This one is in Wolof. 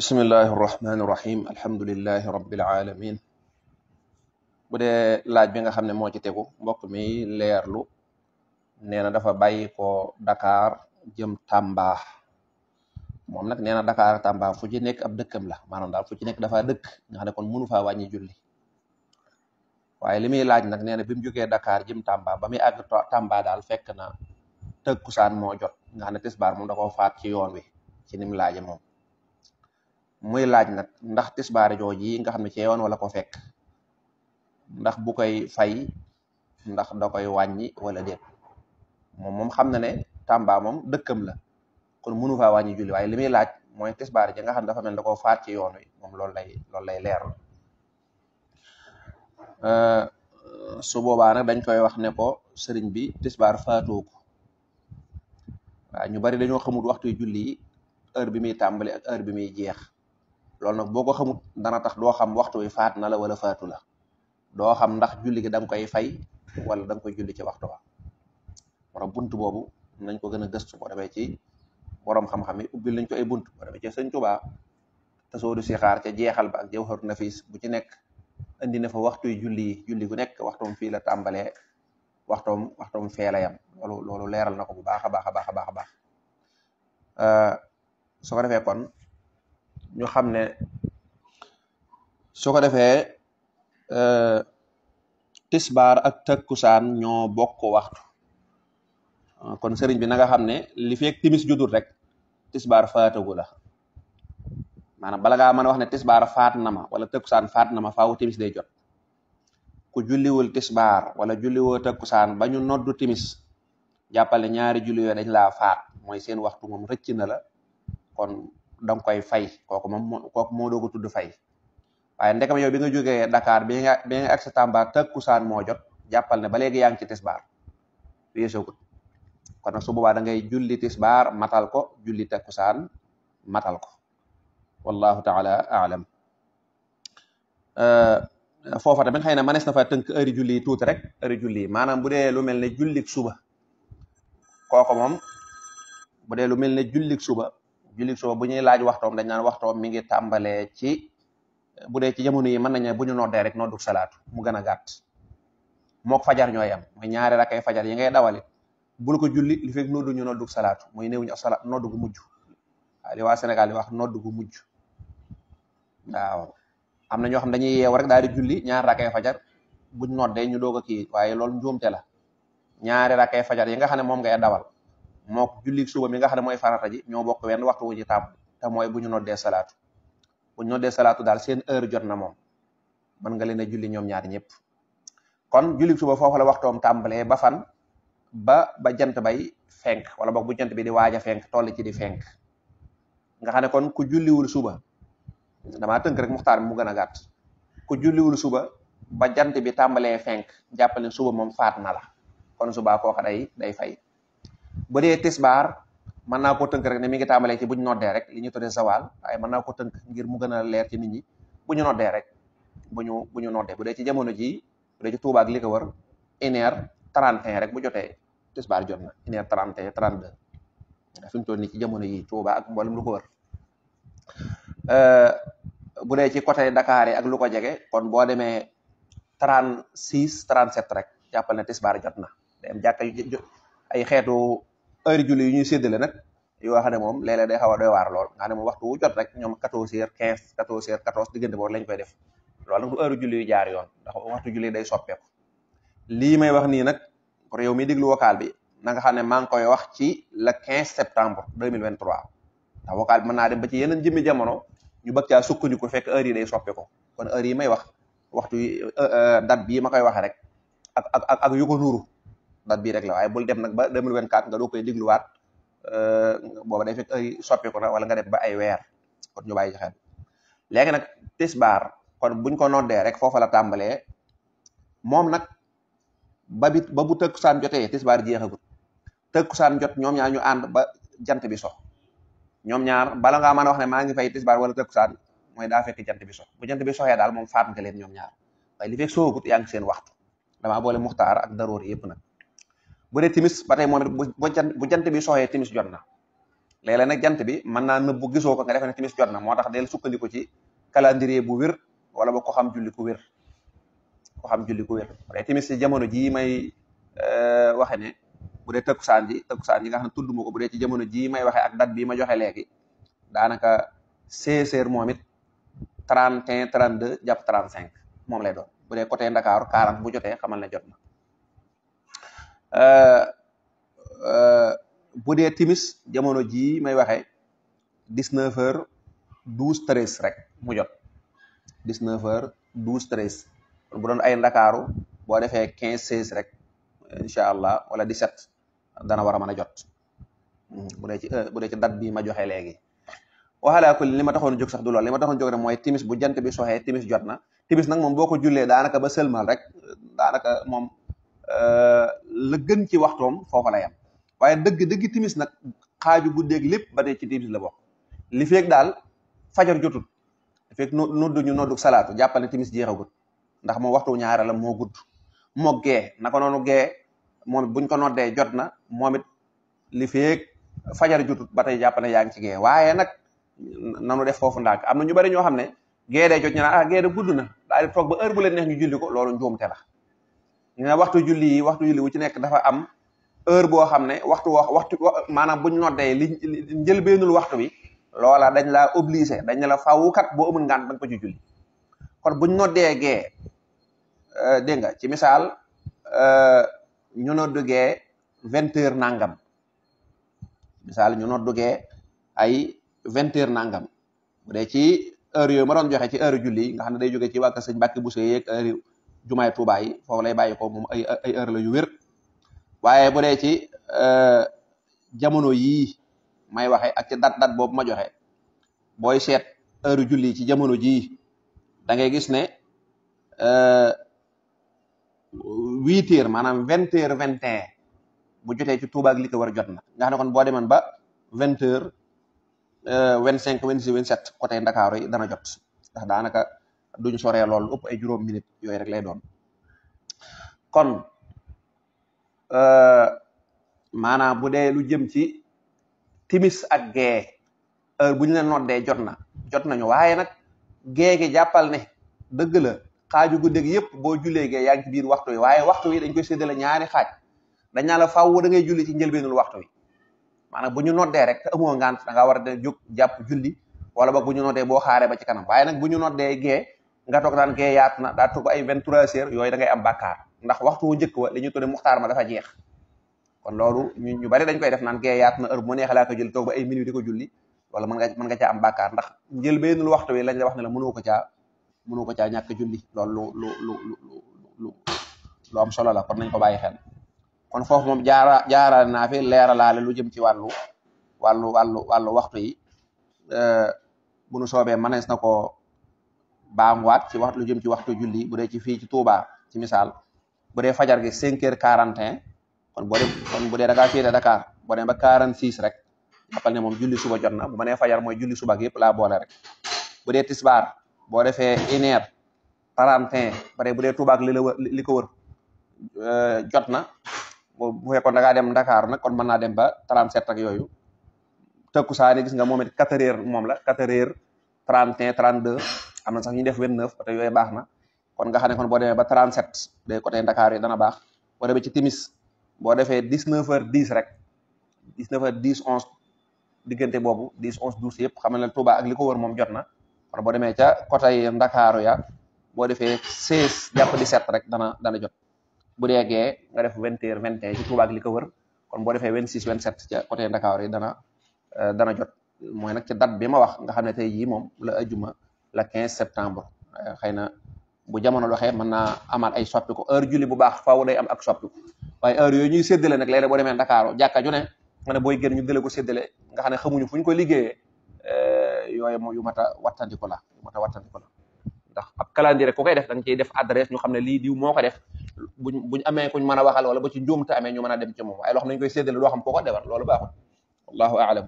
bismillahi irrahmani irrahim alhamdulilahi rabbil alamin bu dee laaj bi nga xam ne moo ci tegu mbokk mi leerlu nee na dafa bàyyi ko Dakar jëm Tamba. moom nag nee na Dakar Tamba fu ci nekk ab dëkkam la maanaam daal fu ci nekk dafa dëkk nga xam ne kon mënu faa wàññi julli waaye li muy laaj nag nee na bi mu jógee Dakar jëm Tamba ba muy àgg Tamba daal fekk na tëkkusaan moo jot nga xam ne tisbaar moom da koo faat ci yoon wi ci ni mu laaje moom muy laaj nag ndax tisbaar jooji yi nga xam ne ci yoon wala ko fekk ndax bu koy fay ndax da koy wàññi wala déet moom xam na ne Tamba moom dëkkam la kon mënu faa wàññi julli waaye li muy laaj mooy tisbaar ji nga xam ne dafa mel da koo faat ci yoon wi moom loolu lay leerlu su boobaa nag dañ koy wax ne ko sëriñ bi tisbaar faatoo ko waaw ñu bari dañoo xamut waxtu julli yi heure bi muy tàmbali ak heure bi muy jeex loolu nag boo ko xamut dana tax doo xam waxtu wi faat na la wala faatu la doo xam ndax julli gi da nga koy fay wala da nga koy julli ci waxtu wa wara bunt boobu nañ ko gën a gëstu boo demee ci borom xam-xam yi ubbil nañ ko ay bunt boo demee ci Sëñ Tuubaa Tasawudu Sixaar ca jeexal ba ak Jawharu Nafis bu ci nekk indi na fa waxtuy julli yi julli gu nekk waxtoom fii la tàmbalee waxtoom fee la yam loolu leeral na ko bu baax a baax a baax a baax a baax su ko defee kon ñu xam ne su ko defee tisbaar ak takkusaan ñoo bokk waxtu kon sëriñ bi na nga xam ne li feek timis judul rek tisbaar faatagu la maanaam bala ngaa mën a wax ne tisbaar faat na ma wala takkusaan faat na ma faawu timis day jot ku julliwul tisbaar wala julliwoo takkusaan ba ñu noddu timis jàppale ñaari julli yoo dañ laa faat mooy seen waxtu moom rëcc na la kon danga koy fay kooku moo dooga tudd fay waaye ndekam yow bi nga jógee Dakar bi nga agsi Tamba takkusaan moo jot jàppal ne ba léegi yaa ngi ci tisbaar weesogut kon nag su boobaa da ngay julli tisbaar matal ko julli takkusaan matal ko wallahu taala alam foofa tamit xëy na manees na fa tënk heure julli yi tuuti rek heure julli yi maanaam bu dee lu mel ne jullik suba kooku moom bu dee lu mel ne jullik suba bu ñuy laaj waxtoom dañ naan waxtoom mi ngi tàmbalee ci bu dee ci jamono yi mën nañu bu ñu noddee rek noddu salaatu mu gën a gàtt mook fajar ñooy am mooy ñaari rakay fajar yi ngay dawalit bul ko julli li fekk noddu ñu noddu salaatu mooy néewuñu salaat noddu gu mujj waaw li waa Sénégal di wax noddu gu mujj waaw am na ñoo xam dañuy yeew rek daal di julli ñaari rakay fajar buñ noddee ñu doog a kii waaye loolu njuumte la ñaari rakay fajar yi nga xam ne moom ngay dawal mook julli suba mi nga xam ne mooy farata ji ñoo bokk wenn waxtu wu ci tàmm te mooy bu ñu noddee salaatu bu ñu noddee salaatu daal seen heure jot na moom mën nga leen a julli ñoom ñaari ñëpp kon julli suba foofu la waxtoom tàmbalee ba fan ba jant bay fenk wala boog bu jant bi di waaj a fenk toll ci di fenk nga xam ne kon ku julliwul suba damaa tënk rek muxtaar bi mu gën a gàtt ku julliwul suba ba jant bi tàmbalee fenk jàppale suba moom faat na la kon suba kooka day fay bu dee tisbaar mën naa ko tënk rek ne mi ngi tàmbalee ci bu ñu noddee rek li ñu tuddee zawal waaye mën naa ko tënk ngir mu gën a leer ci nit ñi bu ñu noddee rek bu ñu noddee bu dee ci jamono ji bu dee ci Tuuba ak li ko wër 1h31 rek bu jotee tisbaar jot na 1h31 32 fi mu toll nii ci jamono yi Tuuba ak mboolem lu ko wër bu dee ci côté Dakar yi ak lu ko jege kon boo demee 36 37 rek jàppal ne tisbaar jot na dem jàkka ay xeetu heure julli yu ñuy séddale nag yoo xam ne moom léeg-léeg day xaw a doy waar lool nga xam ne moom waxtu wu jot rek ñoom 14h15 14h14 diggante boobu lañ koy def loolu nag du heure julli yu jaar yoon ndax waxtu julli day soppeeku lii may wax nii nag pour yow mi déglu vocal bi na nga xam ne maa ngi koy wax ci le 15 septembre 2023 ndax vocal bi mën naa dem ba ci yeneen jëmmi jamono ñu bëgg caa sukkandiku fekk heure yi day soppeeku kon heure yi may wax waxtu date bii ma koy waxee rek ak yu ko nuuru date bii rek la waaye bul dem nag ba 2024 nga doo koy dégluwaat booba day fekk heure yi soppeeku na wala nga dem ba ay weer kon ñu bàyyi ci xel léegi nag tisbaar kon buñ ko noddee rek foofa la tàmbalee moom nag ba bu tëkkusaan jotee tisbaar jeexagut tëkkusaan jot ñoom ñaar ñu ànd ba jant bi so ñoom ñaar bala ngaa mën a wax ne maa ngi fay tisbaar wala tëkkusaan mooy daa fekk jant bi so bu jant bi soxee daal moom faat nga leen ñoom ñaar waaye li fekk soogut yaa ngi seen waxtu damaa boole muxtaar ak daroor yëpp nag bu dee timis ba tey moom it bu jant bi soxee timis jot na léeg-léeg nag jant bi mën naa nëbbu gisoo ko nga defe ne timis jot na moo tax del sukkandiku ci calendrier bu wér wala ba ko xam julli ku wér waaye timis ci jamono jii may waxe ne bu dee tëkkusaan ji nga xam ne tudd ma ko bu dee ci jamono jii may waxe ak date bii ma joxe léegi daanaka 16 heures moom it 31 32 jàpp 35 moom lay doon bu dee côté Ndakaaru 40 bu jotee xamal ne jot na bu dee timis jamono jii may waxe 19 heures 12 13 rek mu jot 19 heures 12 13 bu doon ay Ndakaaru boo defee 15 16 rek incha allah wala 17 dana war a mën a jot bu dee ci date bii ma joxe léegi waxalaa ko li ma taxoon jóg sax du lool li ma taxoon jóg rek mooy timis bu jant bi soxee timis jot na timis nag moom boo ko jullee daanaka ba sëlmal rek daanaka moom la gën ci waxtoom foofa la yam waaye dëgg timis nag xaaju guddeeg lépp ba tey ci timis la bokk li feeg daal fajar jotul li feeg noddu salaatu jàppal ne timis jeexagut ndax moom waxtu ñaare la moo gudd moo gee naka noonu gee moom it buñ ko noddee jot na moom it li feeg fajar jotut ba tey jàpp ne yaa ngi ci gee waaye nag nanu def foofu ndànk am na ñu bari ñoo xam ne gee dee jot ñu naan gee de gudd na daal di toog ba heure bu leen neex ñu julli ko loolu njuumte la ñu ne waxtu julli wu ci nekk dafa am heure boo xam ne waxtu maanaam buñ noddee li njëlbeenul waxtu bi loola dañ laa obligé dañ la fawukat boo amul ngaan bañ ko ci julli kon buñ noddee gee dégg nga ci misaal ñu noddu gee 20 heures nangam misaal ñu noddu gee ay 20 heures nangam bu dee ci heure yooyu ma doon joxe ci heure julli nga xam ne day jóge ci wàkka sëñ Mbàkke Buso yeeg heure jumaay Tuubaa yi foofu lay bàyyi ko moom ay heure la yu wér waaye bu dee ci jamono yii may waxe ak ci dat boobu ma joxe booy seet heure julli ci jamono jii da ngay gis ne 8 heures maanaam 20 heures 21 bu jotee ci Tuubaa ak li ko war jot na nga xam ne kon boo demoon ba 20 heures 25 26 27 côté Ndakaaru yi dana jot ndax daanaka duñ soree loolu ëpp ay juróom minute yooyu rek lay doon kon maanaam bu dee lu jëm ci timis ak gee heure bu ñu leen noddee jot nañu waaye nag gee gi jàppal ne dëgg la xaaju guddeeg yëpp boo jullee gee yaa ngi ci biir waxtu yi waaye waxtu yi dañ koy séddale ñaari xaaj dañ naa la faaw da ngay julli ci njëlbeenul waxtu wi maanaam bu ñu noddee rek te amoo ngant da nga war a jóg jàpp julli wala boog bu ñu noddee boo xaaree ba ci kanam waaye nag bu ñu noddee gee nga toog daan gee yaatu na daa toog ba ay 23 heures yooyu da ngay am bàkkaar ndax waxtu wu njëkk wa li ñu tudde muxtaar ma dafa jeex kon loolu ñu bari dañ koy def naan gee yaatu na heure bu mu neexee laa ko julli toog ba ay minutes di ko julli wala mën nga caa am bàkkaar ndax njëlbeenul waxtu wi lañ la wax ne la mënoo ko caa ñàkk julli loolu lu am solo la kon nañ ko bàyyi xel kon foofu moom jaara naa fi leeralaale lu jëm ci wàllu waxtu yi bu nu soobee mënees na ko baamuwaat ci waxtu lu jëm ci waxtu julli bu dee ci fii ci Touba ci misaal bu dee fajar gi 5 heures 41 kon bu dee da ngaa féete Dakar boo dem ba 46 rek jàppal ne moom julli suba jot na bu ma nee fajar mooy julli suba gi yëpp laa boole rek bu dee tisbaar boo defee 1 heure 31 ba dee bu dee Touba ak li ko wër jot na bu fekkoon da ngaa dem Dakar nag kon mën naa dem ba 37 ak yooyu takkusaani gis nga moom it 4 heures moom la 4 heures 31 32 am na sax ñu def 29 côté yooyu baax na kon nga xam ne kon boo demee ba 37 day côté Dakar yi dana baax boo demee ci timis boo defee 19 heures 10 rek 19 heures 10 11 diggante boobu 10 11 12 yëpp xam ne Touba ak li ko wër moom jot na kon boo demee ca côté Ndakaaru ya boo defee 16 jàpp 17 rek dana jot bu dee gee nga def 20 heures 21 ci Touba ak li ko wër kon boo defee 26 27 ca côté Ndakaaru yi dana jot mooy nag ci date bi ma wax nga xam ne tey jii moom la ajuma la 15 septembre xëy na bu jamono doxee mën naa amaat ay soppiku heure julli bu baax faaw day am ak soppiku waaye heure yooyu ñuy séddale nag léeg-léeg boo demee Ndakaaru jàkka ju ne nga ne booy génn ñu dale ko séddale nga xam ne xamuñu fu ñu ko liggéeyee yooyu moom yu mat a wattandiku la ndax ab calendrier ku koy def da nga ciy def adresse ñu xam ne lii diw moo ko def buñ amee kuñ mën a waxal wala ba ci njuumte amee ñu mën a dem ci moom waaye loo xam ne ñu koy séddale doo xam koo ko defar loolu baaxul wallahu a'lam